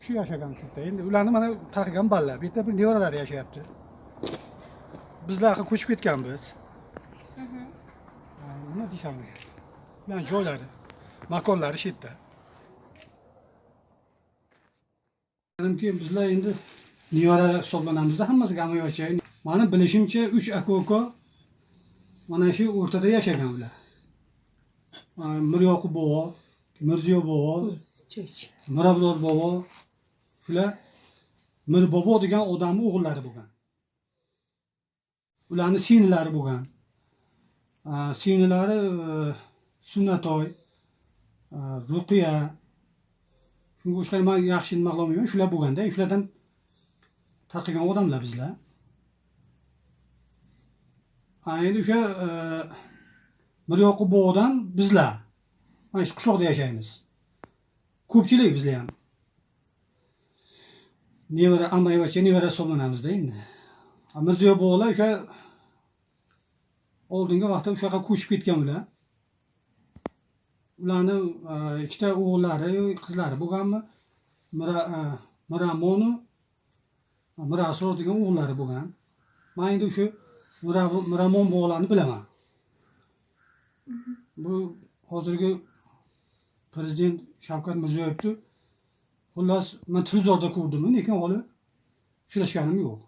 Shu yashagan shu yerda. Endi ularni mana tarqagan bolalar. Bu yerda bir nevaralari yashayapti. Bizlar ko'chib ketganmiz. Nima desam, ularning joylari, makonlari shu yerda. Ki bizlar endi nevaralar hisoblanamizda, hammasi g'amyochi. Mani bilishimcha 3 aka-uka mana shu o'rtada yashagan ular. Miryoqub bobo, Mirziyo bobo, Mirabror bobo, shular Mirbobo degan odamning o'g'illari bo'lgan. Ularning singlilari bo'lgan. Singlilari Sunnatoy, Ruqiya, shunga o'xshagan men yaxshi nima qilolmayman, shular bo'lganda, shulardan tarqagan odamlar bizlar. Endi o'sha Miryoqub bobodan bizlar mana shu qishloqda yashaymiz. Ko'pchilik bizlar ham. Nevara, ammayvacha nevara hisoblanamizda endi. Mirziyo bobolar o'sha oldingi vaqtda o'sha yoqqa ko'chib ketgan ular. Ularni ikkita o'g'illari, qizlari bo'lganmi? Miramonu, Mirasror degan o'g'illari bo'lgan. Men endi o'sha Miramon bobolarni bilaman. Bu hozirgi prezident Shavkat Mirziyoyevni xullas men televizorda ko'rdim, lekin hali uchrashganim yo'q.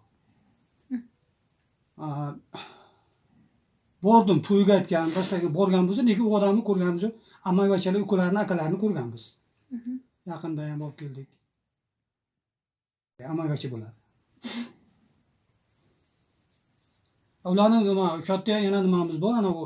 Bordim, to'yga aytgan, boshqa borganmiz, lekin u odamni ko'rganmiz yo'q. Ammayvachalar, ukalarini, akalarini ko'rganmiz. Yaqinda ham borib keldik. Ammayvacha bo'ladi. Ularni nima, o'sha yerda yana nimamiz bor, ana u